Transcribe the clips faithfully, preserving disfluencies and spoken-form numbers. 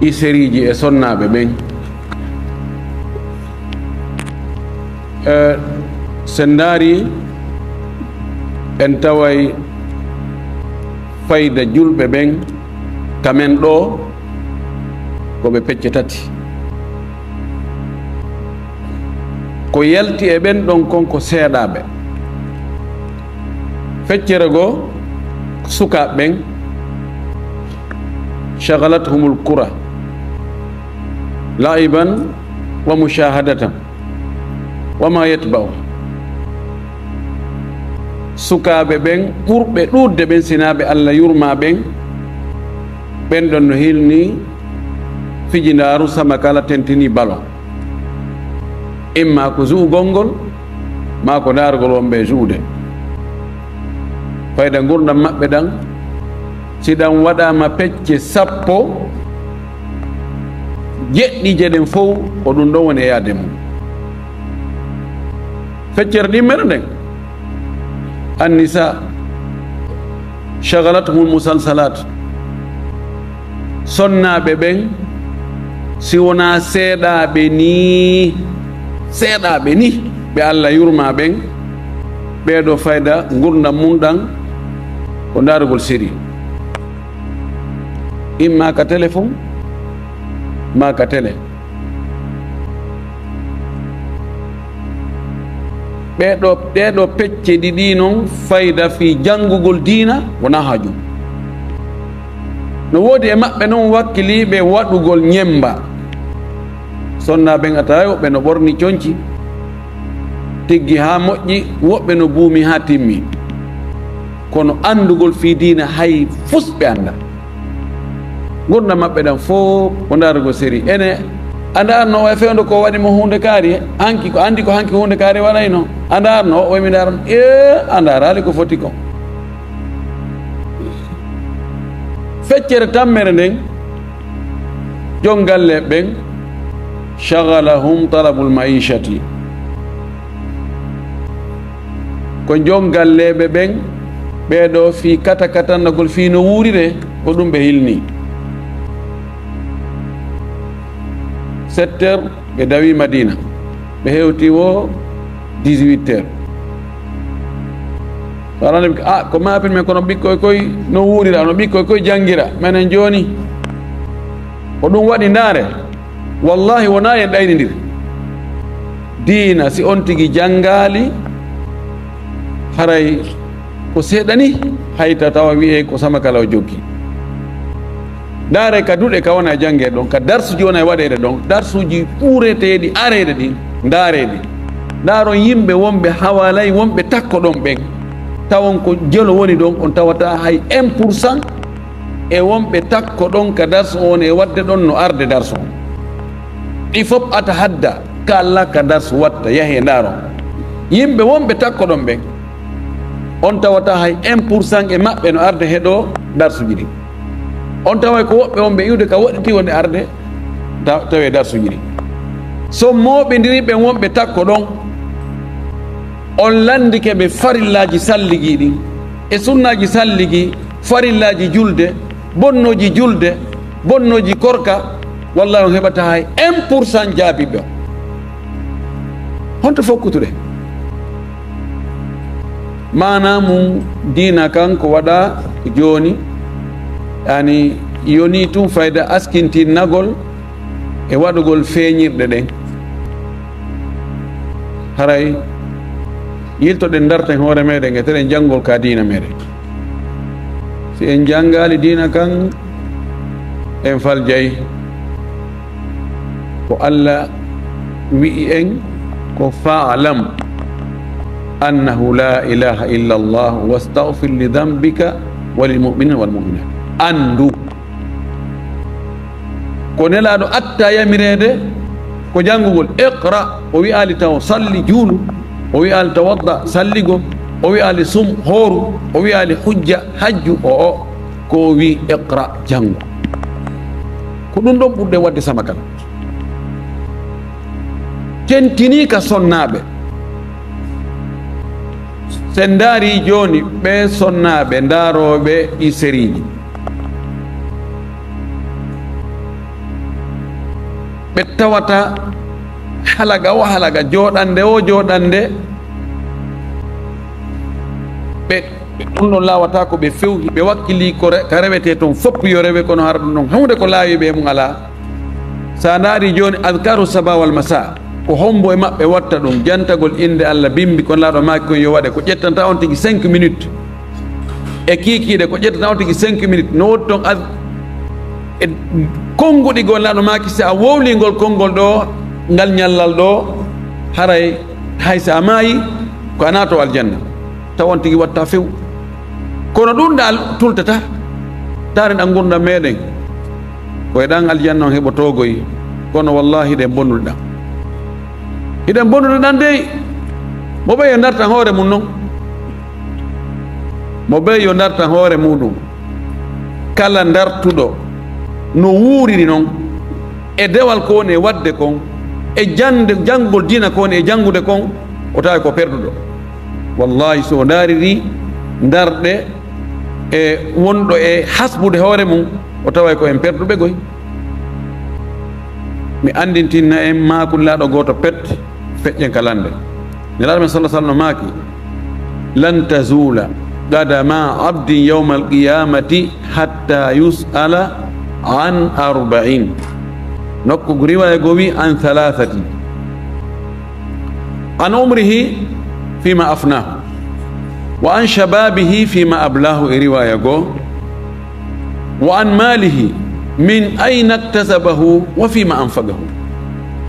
Ɗi seriiji e sonnaaɓe ɓen. E, sen ndaari, en taway fayda julɓe ɓen ka men ɗoo, ko ɓe pecce tati. Ko yalti e ɓen ɗon kon ko seeɗaaɓe. Feccere goo, sukaaɓe ɓen, shagalathumul kura, la'iban wa mushahadatan, wa ma yatba'u. Sukaaɓe ɓen ɓurɓe ɗuuɗde ɓen, sinaaɓe Alla yurmaa ɓen, ɓen ɗon no hilni fijindaaru, sama kala tentini ballon. Imma ko ju'ugol ngol, maa ko ndaarugol wonɓe e ju'ude. Fayda ngurndan maɓɓe ɗan, si ɗan waɗaama pecce sappo, jeɗɗi je ɗen fow, ko ɗun ɗon woni e yaade mun. Feccere ɗimmere nden, Annisa, shagalathumul musalsalat. Sonnaaɓe ɓen, si wonaa seeɗaaɓe nii, seeɗaaɓe nii, ɓe Alla yurmaa ɓen, ɓee ɗoo fayda ngurndan mun ɗan ko ndaarugol seri. Imma ka telefon, maa ka tele. Ɓee ɗoo, ɗee ɗoo pecce ɗiɗi non, fayda fii janngugol diina wonaa haaju. No woodi e maɓɓe non wakkiliiɓe waɗugol ñemmba. Sonnaaɓe ɓen a taway woɓɓe no ɓorni conci, tiggi haa moƴƴi, woɓɓe no buumi haa timmi. Kono anndugol fii diina hay fus ɓe anndaa. Ngurndan maɓɓe ɗan fow ko ndaarugol seri. Ene, a ndaarno o e fewndo ko waɗi mo huunde kaari? Hanki ko anndi ko hanki huunde kaari waɗayno. A ndaarno o, o mi ndaarno. Ee, a ndaaraali ko foti kon. Feccere tammere nden, jon galle ɓen, shagalahum talabul ma'ishati. Ko jon galleeɓe ɓen, ɓee ɗoo fii kata katannagol fii no wuuriree, ko ɗun ɓe hilni. Sept heures, ɓe dawi Madina. Ɓe hewti wo dix-huit heures. Wala ne, "Ah, ko maapin men, kono ɓikkoy koy no wuurira, no ɓikkoy koy janngira. Menen jooni, ko ɗun waɗi, ndaare." Wallahi, wonaa en ɗaynindiri. Diina, si on tigi janngaali, haray ko seeɗa ni, hay ta-, tawa wi'ee ko sama kala o jokki. Ndaaree ka duɗe ka wona e janngeede ɗon, ka darsuuji wona e waɗeede ɗon, darsuuji ɓureteeɗi areede ɗin, ndaaree ɗi. Ndaaron yimɓe wonɓe hawaalay, wonɓe takko ɗon ɓen. Tawon ko jelo woni ɗon, on tawata hay un pour cent e wonɓe takko ɗon ka darsu on e waɗde ɗon no arde darsu on. Ɗi fof a tahadda, kala ka darsu watta, yahee ndaaron. Yimɓe wonɓe takko ɗon ɓen, on tawata hay un pour cent e maɓɓe no arde heɗoo darsuuji ɗin. On taway ko woɓɓe wonɓe iwde ka woɗɗiti wonde arde ta-, tawee darsuuji ɗin. So mooɓindiri ɓen wonɓe takko ɗon, on lanndike ɓe farillaaji salligii ɗin, e sunnaaji salligii, farillaaji julde, bonnooji julde, bonnooji korka, wallahi on heɓata hay un pour cent jaabiiɓe on. Honto fokkutude? Maanaa mun diina kan ko waɗaa jooni, yani yonii tun fayda askintinnagol e waɗugol feeñirɗe ɗen. Haray yiltoɗen, darten hoore meɗen e teren janngol ka diina meɗen. Si en janngaali diina kan, en faljay. Ko Alla wi'i en ko, "Fa'lam annahu la ilaha illa Allah wastaghfir li dhanbika wa lil mu'minina wal mu'minat." Anndu. Ko Nelaaɗo atta yamireede ko janngugol. Iqra, o wi'aali taw salli, juulu. O wi'aali tawadda, salligo. O wi'aali sum, hooru. O wi'aali hujja, hajju, o, o. Ko o wi'i iqra, janngu. Ko ɗun ɗon ɓurɗen waɗde sama kala. Tentinii ka sonnaaɓe. Si en ndaarii jooni ɓee sonnaaɓe ndaarooɓe ɗii seriiji, Ɓe tawata halaga o halaga, jooɗannde o jooɗannde. Ɓe, ɓe ɗum ɗon laawata ko ɓe fewhi, ɓe wakkili ko re-, ka rewetee toon fof yo rewe, kono hara ɗum ɗon huunde ko laawi ɓe e mum alaa. So a ndaari jooni, adkaru saba wal masa, ko hombo e maɓɓe watta ɗum, jantagol innde Allah, bimbi, kono laaɗo maaki kon yo waɗe, ko ƴettanta on tigi cinq minutes. E kiikiiɗe, ko ƴettata on tigi cinq minutes. No woodi toon ad-, e konnguɗi goo, laaɗo maaki, si a wowlii ngol konngol ɗoo, ngal ñallal ɗoo, haray hay so a maayi, ko a naato aljanna. Taw on tigi watta few. Kono ɗum ɗa tultata, taaren ɗan ngurndan meeɗen. Ko e ɗan aljanna on heɓotoo goy, kono wallaahi hiɗen bonnude ɗan. Hiɗen bonnude ɗan dey, mo ɓe yo ndartan hoore mum non. Mo ɓey yo ndartan hoore muuɗum. Kala ndartuɗo no wuuriri non, e dewal ko woni e waɗde kon, e jannde, janngol diina ko woni e janngude kon, o taway ko perduɗo. Wallaahi, so o ndaariri ndarɗe e wonɗo e hasbude hoore mum, o taway ko en perduɓe goy. Mi anndintinna en maaku Nelaaɗo gooto pet, feƴƴen ka lannde. Nelaaɗo men sallallahu alaihi wasallam maaki, "Lan tazula qadama abdin yawmal qiyamati hatta yus'ala an arba'in." Nokku riwaya goo wi, "An thalathatin." An umrihi fima afnahu, wa an shababihi fima ablahu, e riwaya goo, wa an malihi min ayna iktasabahu wa fima anfaqahu,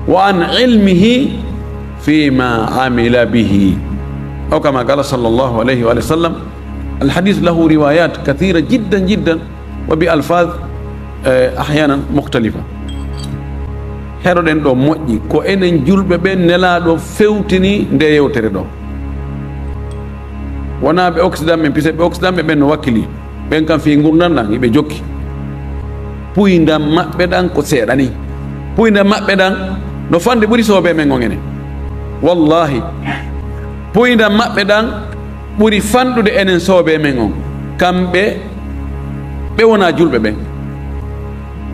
wa an ilmihi fima amila bihi. Aw kama qala sallallahu alayhi wa sallam. Al hadith lahu riwayat kathira jiddan jiddan, wa bi alfaz, eh, ahyanan mukhtalifa. Heɗoɗen ɗo moƴƴi, ko enen julɓe ɓen Nelaaɗo fewtini nde yewtere ɗo. Wonaa ɓe Occident ɓen, puisque ɓe Occident ɓe ɓen no wakkili. Ɓen kam fii ngurndan ɗan, hiɓe jokki. Puyndan maɓɓe ɗan ko seeɗa ni. Puyndan maɓɓe ɗan no fande ɓuri soobee men on enen. Wallahi. Puyndan maɓɓe ɗan ɓuri fanɗude enen soobee men on. Kamɓe, ɓe wonaa julɓe ɓen.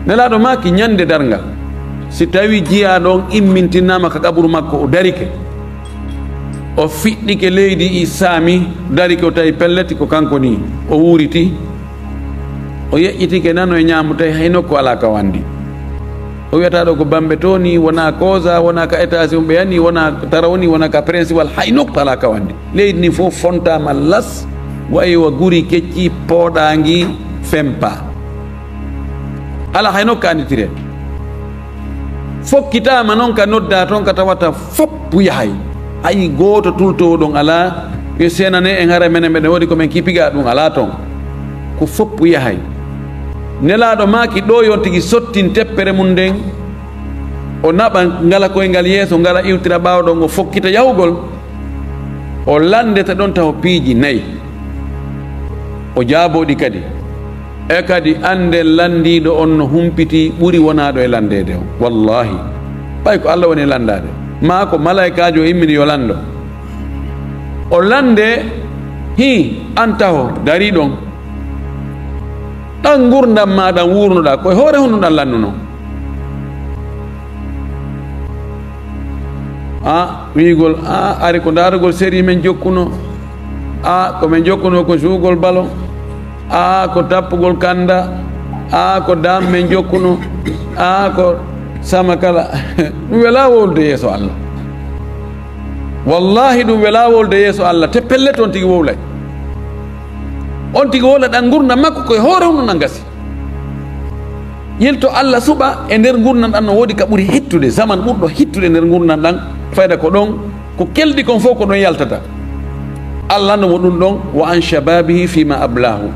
Nelaaɗo maaki, ñande darngal, si tawi jiyaaɗo on immintinnaama ka qaburu makko, o darike, o fiɗɗike leydi, i saami, darike, o tawi pellet ko kanko ni, o wuuriti, o yeƴƴitike nano e ñaamo, tawi hay nokku alaa ka wandi. O wiyata ɗo ko Bambe to ni, wona Koza, wona ka étage on ɓe yani, wona Taraw ni, wona ka Principal, hay nokku alaa ka wandi. Leydi ni fof fontaama las, wayi wa guri kecci, pooɗaangi, fempa. Alaa hay nokku annditire. Fokkitaama non ka noddaa ton ka tawata fop yahay. Hay gooto tultoowo ɗon alaa, yo seenane en hara menen meɗen woodi ko men kipiga ɗum alaa ton. Ko fop yahay. Nelaaɗo maaki ɗo yon tigi sottin teppere mum nden, o naɓa ngala koyngal yeeso, ngala iwtira ɓaawo ɗon, o fokkita yahugol. O lanndete ɗon taho piiji nayi. O jaaboo ɗi kadi. E kadi annden lanndiiɗo on no humpiti ɓuri wonaaɗo e lanndeede on. Wallaahi. Ɓay ko Alla woni e lanndaade. Maa ko malaykaajo o immini yo lanndo. O lannde, hii, an taho, darii ɗon. Ɗan ngurndan maa ɗan wuurnuɗaa, ko e hoore honɗun ɗan lannunoo? A, wiigol, a, ari ko ndaarugol seri men jokkuno. A, ko men jokkuno ko suugol balo. A, ko tappugol kanda. A, ko dam men jokkuno. A, ko sama kala. Ɗum welaa wowlude yeeso Allah. Wallahi, ɗum welaa wowlude yeeso Allah. Te pellet on tigi wowlay. On tigi wowla ɗan ngurndan makko ko e hoore honɗun ɗan gasi. Yilto Allah suɓa e nder ngurndan ɗan no woodi ka ɓuri hittude, zaman ɓurɗo hittude e nder ngurndan ɗan, fayda ko ɗon, ko kelɗi kon fof ko ɗon yaltata. Allah no mo ɗum ɗon, wa an shababihi fima ablahu.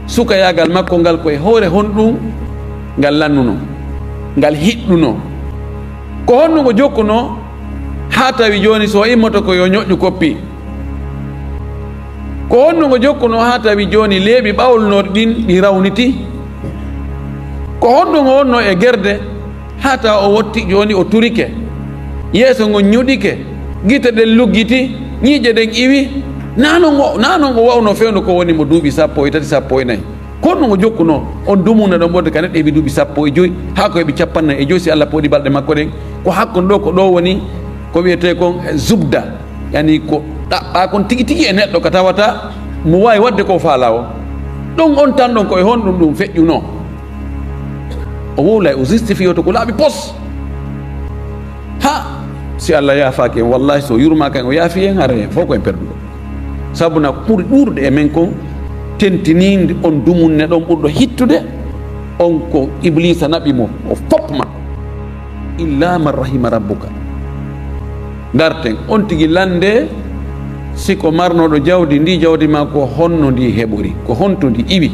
Sukayaagal makko ngal ko e hoore honɗun ngal lannuno, ngal hiɗɗuno. Ko honɗun o jokkuno haa tawi jooni so o immoto ko yo ñoƴƴu koppi? Ko honɗun o jokkunoo haa tawi jooni leeɓi ɓawlunooɗi ɗin ɗi rawniti? Ko honɗun o wonnoo e gerde haa tawa o wotti jooni o turike? Yeeso ngon ñuɗike, gite ɗen luggiti, ñiiƴe ɗen iwi. Naa non o, naa non o wawnoo fewndo ko woni mo duuɓi sappo e tati, sappo e nayi. Kono o jokkunoo on dumunna ɗon ɓurde ka neɗɗo heɓi duuɓi sappo e joy, haa ko heɓi cappannayi e joy, si Allah pooɗi balɗe makko ɗen. Ko hakkunde ɗo, ko ɗo woni ko wiyetee kon zubda, yani ko ɗaɓɓaa kon tigi tigi e neɗɗo ka tawata mo waawi waɗde ko faalaa o. Ɗon on tan ɗon, ko e honɗum ɗum feƴƴunoo? O wowlay, o justifiyoto ko laaɓi pos. Ha, si Allah yaafaaki en, wallahi, so yurmaaka en, o yaafi en, hara en fof ko en perduɗo. Sabu na ɓuri ɗuuɗude e men kon tentiniinde on dumunne ɗon ɓurɗo hittude, on ko Ibliisa naɓi mo, o foppa. Illa man rahima rabbuka. Ndarten, on tigi lande, si ko marnoɗo jawdi, ndi jawdi ma ko honno ndi heɓori, ko honto ndi iwi?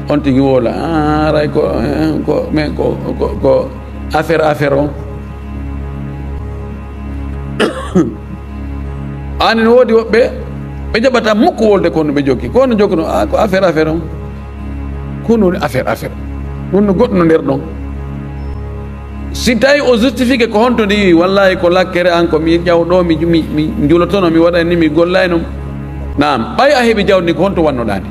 On tigi wowla, "Ah, haray ko, eh, ko, men ko, ko, ko affaire, affaire on." Ani no woodi woɓɓe, ɓe jaɓata mukko wolde ko no ɓe jokki. Ko no jokkuno, "Ah, ko affaire, affaire on." Ko no woni affaire, affaire? Ɗum no goɗɗo no nder ɗon. Si tawi o justifique ko honto ndi, wallahi ko lakkere an, ko mi ƴaw ɗo, mi, mi, mi njulotono, mi waɗay ni, mi gollayno. Naam, ɓay a heɓi jawdi ndi, ko honto wannoɗaa ndi?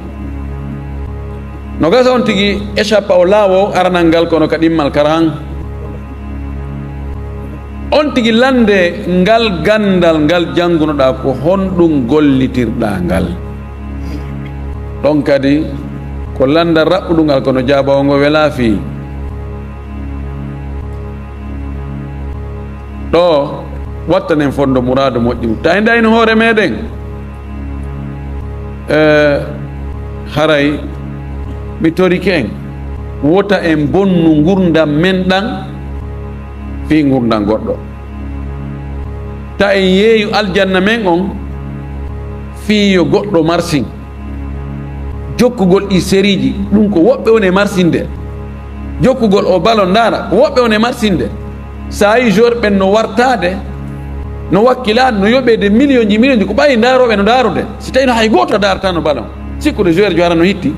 No gasa on tigi échappa o laawo aranal ngal, kono ka ɗimmal karahan. On tigi lande ngal gandal ngal janngunoɗaa, ko honɗum gollitirɗaa ngal? Ɗon kadi ko landal raɓɓuɗungal, kono jaabawo ngo welaa fii. Ɗo wattanen fondo muraadu moƴƴi. Tawi ndayno hoore meɗen. Eh, haray mi torike en, wota en bonnu ngurdam men ɗan fii ngurdam goɗɗo. Ta en yeeyu aljanna men on fii yo goɗɗo marsin. Jokkugol ɗi sériiji, ɗum ko woɓɓe woni e marsinde. Jokkugol o ballon, ndaara, ko woɓɓe woni e marsinde. So a yii joueur ɓen no wartaade, no wakkilaade, no yoɓeede millionji, millionji, ko ɓayi ndaarooɓe no ndaarude. Si tawi no hay gooto daarataano ballon, sikkude joueur jo hara no hitti.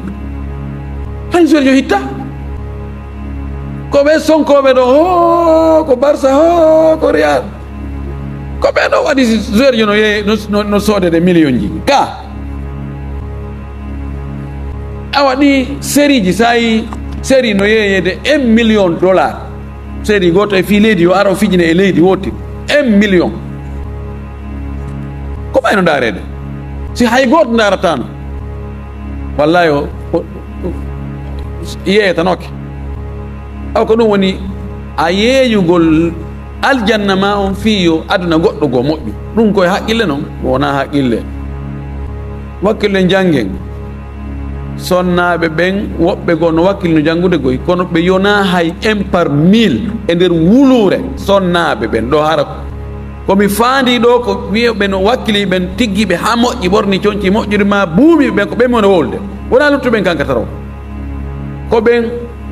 Hay joueur jo hitta. Ko ɓe sonkooɓe ɗo, hoo, ko Barça, hoo, ko Real. Ko ɓe ɗo waɗi joueur jo no yeeye, no, no, no soodede millionji. Ka. Awa ɗi sériiji, so a yii série no yeeyeede un million dollar. Série gooto e fii leydi, yo aro fijine e leydi woote. Un million. Ko ɓayno ndaareede? Si hay gooto ndaarataano, wallahi o, o, o yeeyatanoke. Awa ko ɗum woni a yeeyugol aljanna ma on fii yo aduna goɗɗo goo moƴƴu. Ɗum koye haqqille non, wonaa haqqille. Wakkilɗen janngen. Sonnaaɓe ɓen, woɓɓe goo no wakkilino janngude goy, kono ɓe yonaa hay un par mille e nder wuluure. Sonnaaɓe ɓen, ɗo hara ko mi faandii ɗo, ko wi'eɓe no wakkilii ɓen, tiggi ɓe haa moƴƴi, ɓorni conci moƴƴude, maa buumi ɓen, ko ɓen woni wowlude. Wonaa luttuɓe ɓen kankataro. Ko ɓen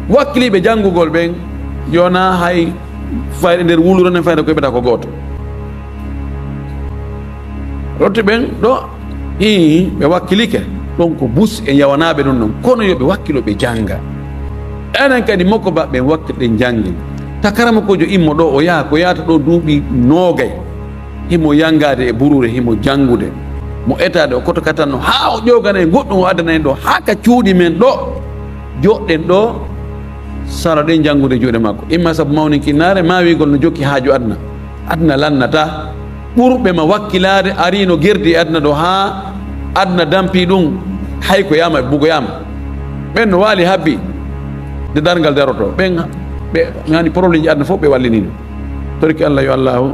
wakkiliiɓe janngugol ɓen, yonaa hay fayde nder wuluure nden, fayde ko heɓata ko gooto. Rotti ɓen ɗo, ii, ɓe wakkilike. Ɗon ko bus e yawanaaɓe ɗum ɗon. Kono yo ɓe wakkilo, ɓe jannga. Enen kadi moko ba ɓen wakkilɗen janngen. Ta karamokoojo immo ɗo, o yaha ko yaata ɗo duuɓi noogay. Himo yanngaade e buruure, himo janngude. Mo etaade, o koto katanno, haa o ƴoogana en goɗɗum, o addana en ɗo, haa ka cuuɗi men ɗo. Jooɗɗen ɗo, saloɗen janngude juuɗe makko. Imma sabu mawninkinnaare, maa wi'gol no jokki haaju aduna. Aduna lannataa. Ɓurɓe ma wakkilaade ariino gerdi e aduna ɗo, haa aduna dampi ɗum, hay ko yaama, ɓe bugoyaama. Ɓen no waali habbi nde darngal daroto. Ɓen, ɓe ngani problème ji aduna fof ɓe walliniino. Torki Allah, yo Allahu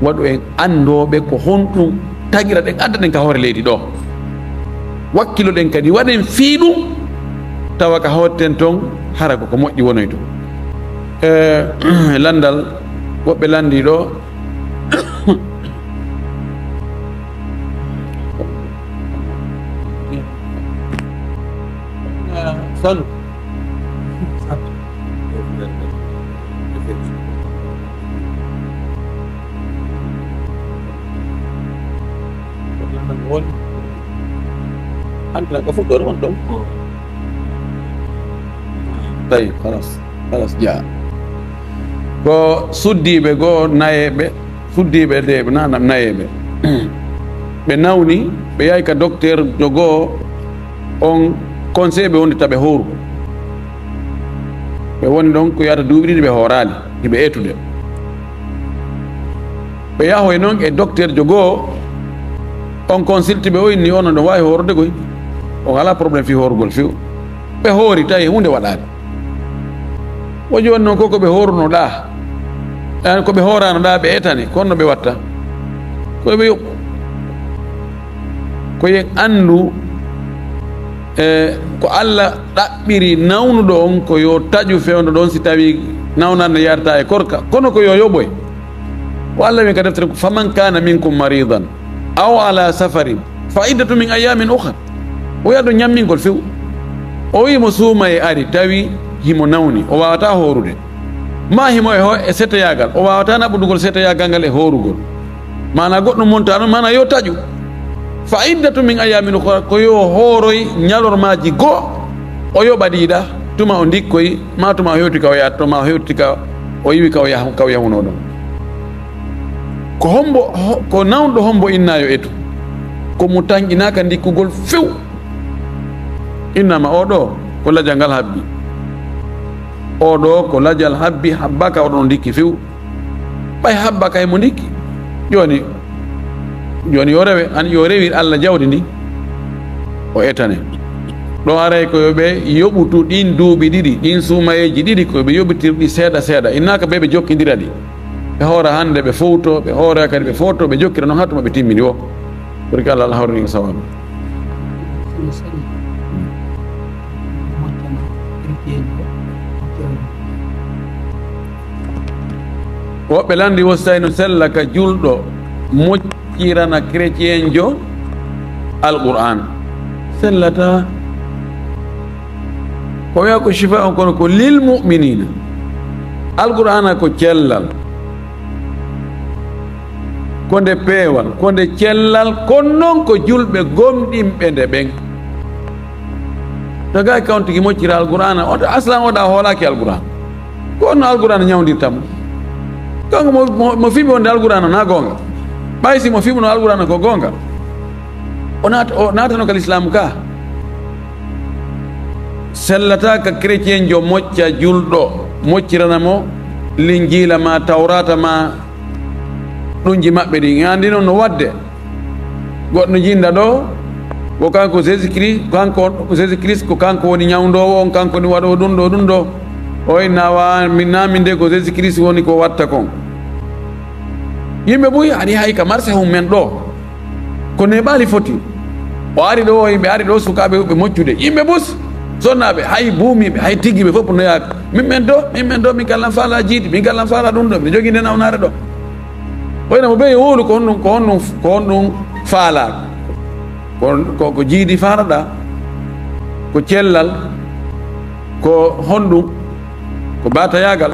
waɗu en anndooɓe ko honɗum tagira ɗen, adda ɗen ka hoore leydi ɗo. Wakkiloɗen kadi, waɗen fii ɗum, tawa ka hotten ton, hara ko ko moƴƴi wonoyto. E, lanndal, woɓɓe lanndii ɗo. Salu. Hannde ko fuɗɗoore won ɗon. Tawi, halas, halas, jaa. Ko suddiiɓe goo nayeeɓe, suddiiɓe de, nanam nayeeɓe. Ɓe nawni, ɓe yahi ka docteur jo goo, On conseil ɓe wondi taɓe hooru. Ɓe woni ɗon ko yahata duuɓi ɗiɗi ɓe hooraali, hiɓe etude. Ɓe yahoy noon e docteur jo goo, on consulti ɓe, o inni on no waawi hoorude koy. On alaa problème fii hoorugol few. Ɓe hoori tawi huunde waɗaali. Wo jooni noon ko ko ɓe hoorunoɗaa, eh, ko ɓe hooraanoɗaa ɓe etani, kono no ɓe watta? Ko ɓe yoɓ. Ko yen anndu, eh, ko Alla ɗaɓɓiri nawnuɗo on ko yo taƴu fewndo ɗon si tawi nawnande yarata e korka, kono ko yo yoɓoy. Ko Alla wi ka deftere ko, "Faman kana minkum maridan aw ala safarin fa iddatu min ayamin ukhar." O wi'a ɗum ñammingol few. O wi'i mo suuma e ari tawi himo nawni, o waawataa hoorude. Maa himo e ho-, e seteyaagal, o waawataa naɓudugol seteyaagal ngal e hoorugol. Maanaa goɗɗum montaa noon, maanaa yo taƴu. Fa iddatu min ayamin ukhar, ko yo hooroy ñalormaaji goo, o yoɓa ɗiɗa, tuma o ndikkoy, maa tuma o hewti ka o yahatto, maa o hewti ka o iwi ka o yahu-, ka o yahunoo ɗon. Ko hombo, ho-, ko nawnuɗo hombo innaa yo etu? Ko mo tanƴinaaka ndikkugol few. Innama oo ɗoo ko lajal ngal habbi. Oo ɗoo ko lajal habbi, habbaaka oo ɗoo ndikki few. Ɓay habbaaka e mo ndikki. Jooni, jooni yo rewe, an yo rewir Alla jawdi ndi. O etane. Ɗo haray ko yo ɓe yoɓutu ɗin duuɓi ɗiɗi, ɗin suumayeeji ɗiɗi ko yo ɓe yoɓitir ɗi seeɗa seeɗa. Innaaka ɓe ɓe jokkindira ɗi. Ɓe hoora hannde, ɓe fowto, ɓe hoora kadi, ɓe fowto, ɓe jokkira noon haa tuma ɓe timmini o. Pour que Allah, Allah hawrini ko sawaaba. Woɓɓe lanndi wosay no sella ka julɗo moccirana chrétienjo Alqur'aan. Sellata. Ko wi'a ko shifa on kono ko lil mu'minina. Alqur'aana ko cellal. Ko nde peewal, ko nde cellal, kono noon ko julɓe gomɗinɓe nde ɓen. Tagaaki on tigi moccira Alqur'aana, on aslan o ɗa hoolaaki Alqur'aana. Ko on no Alqur'aana ñawndirta mo. Kanko mo, mo, mo fiɓi wonde Alqur'aana na goonga. Ɓay si mo fiɓuno Alqur'aana ko goonga, o naat-, o naatano ka Lislaamu ka. Sellata ka chrétienjo mocca julɗo, moccirana mo Linjiila ma, Tawraata ma, ɗunji maɓɓe ɗin. Anndi noon no waɗde. Goɗɗo jinda ɗo, ko kanko Jésus Christ, kanko, Jésus Christ ko kanko woni ñawndoowo on, kanko woni waɗoowo ɗum ɗo, ɗum ɗo. O inna wa, min na min de ko Jésus Christ woni ko watta kon. Yimɓe buy ari hay ka marché hum men ɗo. Ko neeɓaali foti. O ari ɗo, yimɓe ari ɗo, sukaaɓe ɓe moccude. Yimɓe bus, sonnaaɓe, hay buumiiɓe, hay tiggiiɓe fof no yaaka. Min men do, min men do, min kallan faala jiidi, min kallan faala ɗum ɗo, min jogii nden nawnaare ɗo. Wayno mo ɓe yo wowlu ko honɗum, ko honɗum, ko honɗum faalaa. Ko, ko, ko jiidi faalaɗaa, ko cellal, ko honɗum, ko batayaagal.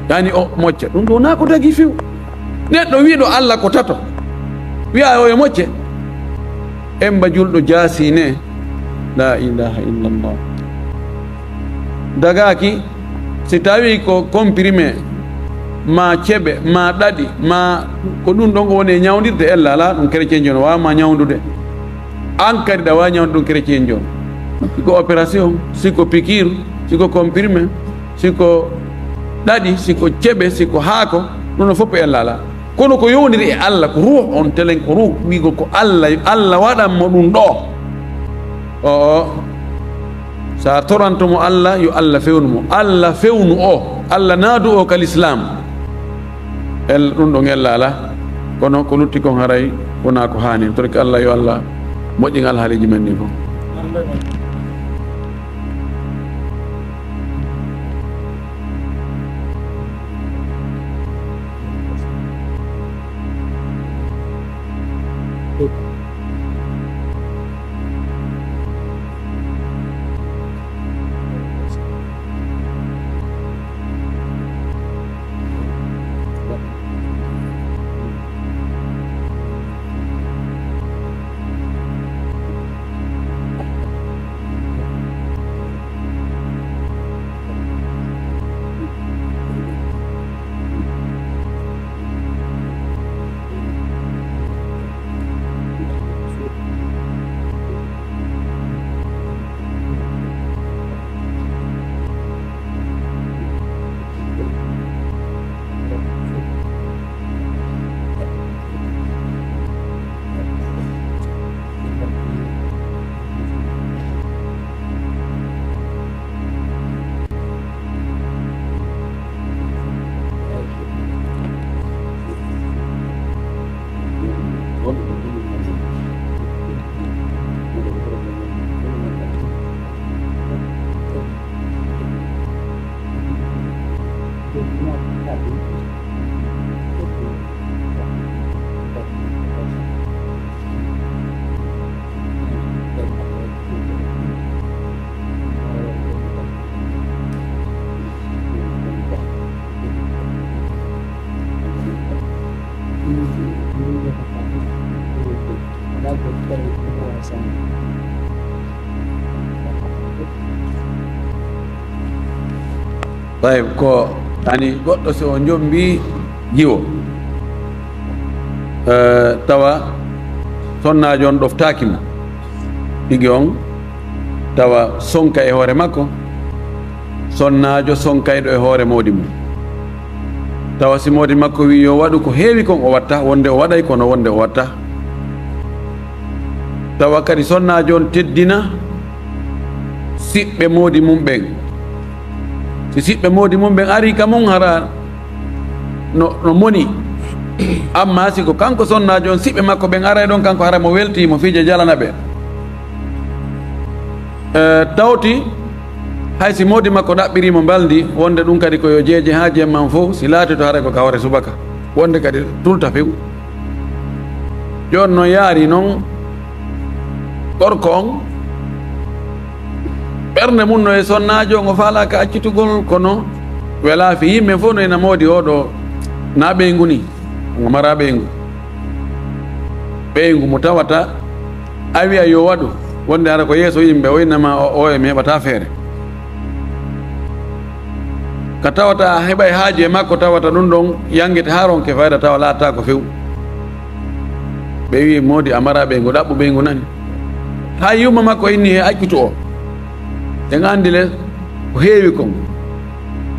Yani o mocca. Ɗum ɗo na ko dagi few. Neɗɗo wi'ɗo Allah ko tato. Wi'a o e mocce. Emba julɗo jaasi ne. La ilaha illallah. Dagaaki, si tawi ko comprimé, ma ceɓe, ma ɗaɗi, ma ko ɗum ɗon ko woni e ñawndirde, ella ala, ɗum chrétien jo no waawa ma ñawndude. An kadi ɗa waawi ñawnde ɗum chrétien jo. Si ko opération, si ko piqûre, si ko comprimé, si ko ɗaɗi, si ko ceɓe, si ko haako, ɗum ɗon fof ella ala. Kono ko yowndiri e Allah, ko ruuh on telen, ko ruuh, wi'go ko Allah, Allah waɗan mo ɗum ɗo. O, o, sa toranto mo Allah, yo Allah fewnu mo. Allah fewnu o, Allah naadu o ka Lislaam. El, ɗum ɗon ella ala. Kono ko lutti kon haray wonaa ko haani. Torki Allah, yo Allah moƴƴin alhaaliiji men ɗin fof. Tawi ko ani goɗɗo, so o jombi jiwo, eh, tawa sonnaajo on ɗoftaaki mo, tigi on tawa sonka e hoore makko, sonnaajo sonkayɗo e hoore moodi mum. Tawa si moodi makko wi yo waɗu ko heewi kon, o watta, wonde o waɗay, kono wonde o watta. Tawa kadi sonnaajo on teddina siɓɓe moodi mum ɓen. Si siɓɓe moodi mum ɓen ari ka mum, hara no, no moni. Amma si ko kanko sonnaajo on, siɓɓe makko ɓen aray ɗon, kanko hara mo welti, mo fiije jalana ɓe. Eh, tawti hay si moodi makko ɗaɓɓiri mo mbalndi, wonde ɗum kadi ko yo jeeje haa jemman fof, si laati to haray ko ka hoore subaka, wonde kadi tulta few. Jooni no yaari noon, gorko on, ɓernde mum no e sonnaajo on, o faalaaka accitugol, kono welaa fi yimɓe fof no ena moodi oɗo na ɓeyngu ni, ngo mara ɓeyngu. Ɓeyngu mo tawata a wiya yo waɗu, wonde hara ko yeeso yimɓe, o innama o, o e mi heɓata feere. Ka tawata a heɓay haaju e makko, tawata ɗum ɗon yanngete haa ronke fayda, tawa laataa ko few. Ɓe wi, moodi a mara ɓeyngu, ɗaɓɓu ɓeyngu nani. Haa yumma makko inni he accutu o. En anndi le ko heewi kon.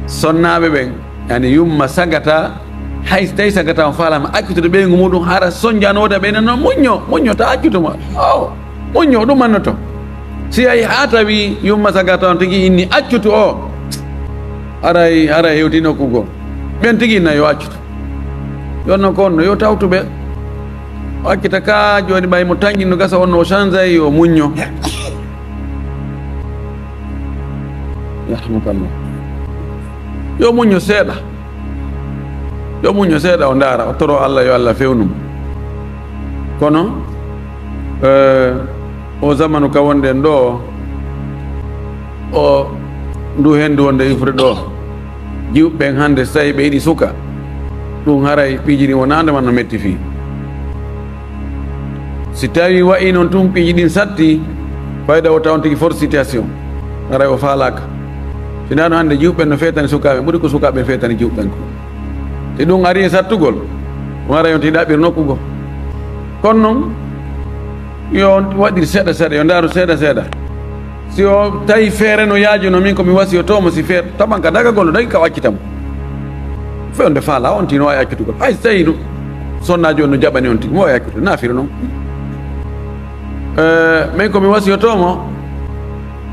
Sonnaaɓe ɓen, yani yumma sagata, hay so tawi sagata on faalama accutude ɓeyngu muɗum, hara sonjanoode ɓe nano muñño, muñño ta accutu mo. O, muñño ɗum annoto. Si yahi haa tawi yumma sagata on tigi inni accutu o, haray, haray hewti nokku goo. Ɓen tigi inna yo accutu. Yo non ko on no yo tawtu ɓe. O accita ka jooni ɓay mo tanƴi no gasa on no o change ay o muñño. Yarhamukallah. Yo muñño seeɗa. Yo muñño seeɗa o ndaara, o toro Allah yo Allah fewnu mo. Kono, eh, o zamanu ka wonɗen ɗo, o ndu hendu wonde ifre ɗo, jiwɓe ɓen hannde so tawi ɓe yiɗi suka, ɗum haray piiji ɗin wonaande man no metti fii. Si tawi wayi noon tun piiji ɗin satti, fayda o tawon tigi force situation, haray o faalaaka. Si nano hannde jiwɓe ɓen no feetani sukaaɓe, ɓuri ko sukaaɓe ɓen feetani jiwɓe ɓen ko. Si ɗum ari e sattugol, o haray on tigi ɗaɓɓir nokku goo. Kono noon, yo on waɗir seeɗa seeɗa, yo ndaaru seeɗa seeɗa. Si o tawi feere no yaajuno, min ko mi wasiyotoo mo, si feere taban ka dagagol no dagi ka o accita mo. Fewndo faala, on tigi no waawi accutugol. Hay so tawi no sonnaajo on no jaɓani on tigi, mo waawi accutugol, naafiri noon. Eh, min ko mi wasiyotoo mo,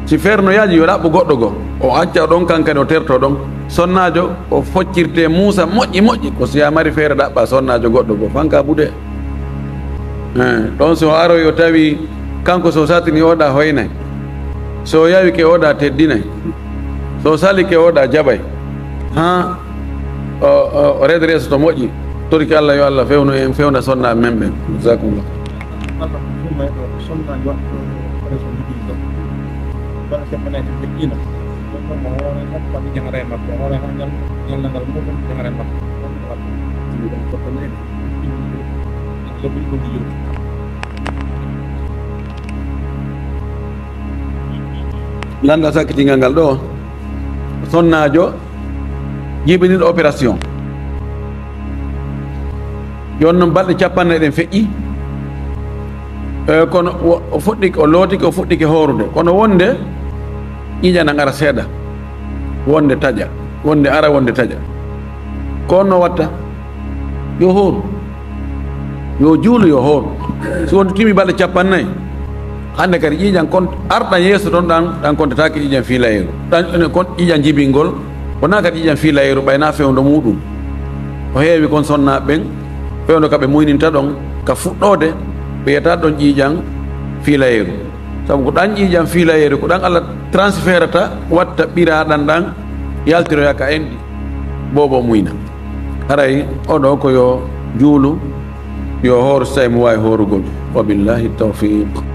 si feere no yaaji, yo ɗaɓɓu goɗɗo goo. O acca ɗon, kan kadi o terto ɗon. Sonnaajo, o foccirte muusa moƴƴi moƴƴi, ko si a mari feere ɗaɓɓa sonnaajo goɗɗo goo, fanka buɗe. Eh, ɗon so aroy o tawi kanko so satini oɗa hoynay, so yawike oɗa teddinay, so salike oɗa jaɓay, ha o, o, o redresse to moƴƴi. Torki Allah yo Allah fewnu en, fewna sonnaaɓe men ɓen. Jazakumullah. Lannda sakkitingal ngal ɗo, sonnaajo jibiniɗo opération. Yon noon balɗe capanɗe ɗen feƴƴi. E, kono o, o fuɗɗike, o lootike, o fuɗɗike hoorude. Kono wonde ƴiiƴan ara seeɗa. Wonde taƴa, wonde ara, wonde taƴa. Ko on no watta? Yo hooru. Yo juulu, yo hooru. Si wonde timi balɗe capannayi, hannde kadi ƴiiƴan kon arɗan yeeso ton, ɗan, ɗan kontataake ƴiiƴan fiilayeeru. Ɗan, ene kon ƴiiƴan jibingol, wonaa kadi ƴiiƴan fiilayeeru, ɓay na fewndo muuɗum. Ko heewi kon sonnaaɓe ɓen, fewndo ka ɓe muyninta ɗon, ka fuɗɗoode, ɓe yiyata ɗon ƴiiƴan fiilayeeru. Sabu ko ɗan ƴiiƴan fiilayeeru, ko ɗan Allah transferata, watta ɓiraaɗan ɗan, yaltiroya ka enɗi. Boobo muyna. Haray oɗo ko yo juulu, yo hooru so tawi mo waawi hoorugol. Wa billahi tawfiq.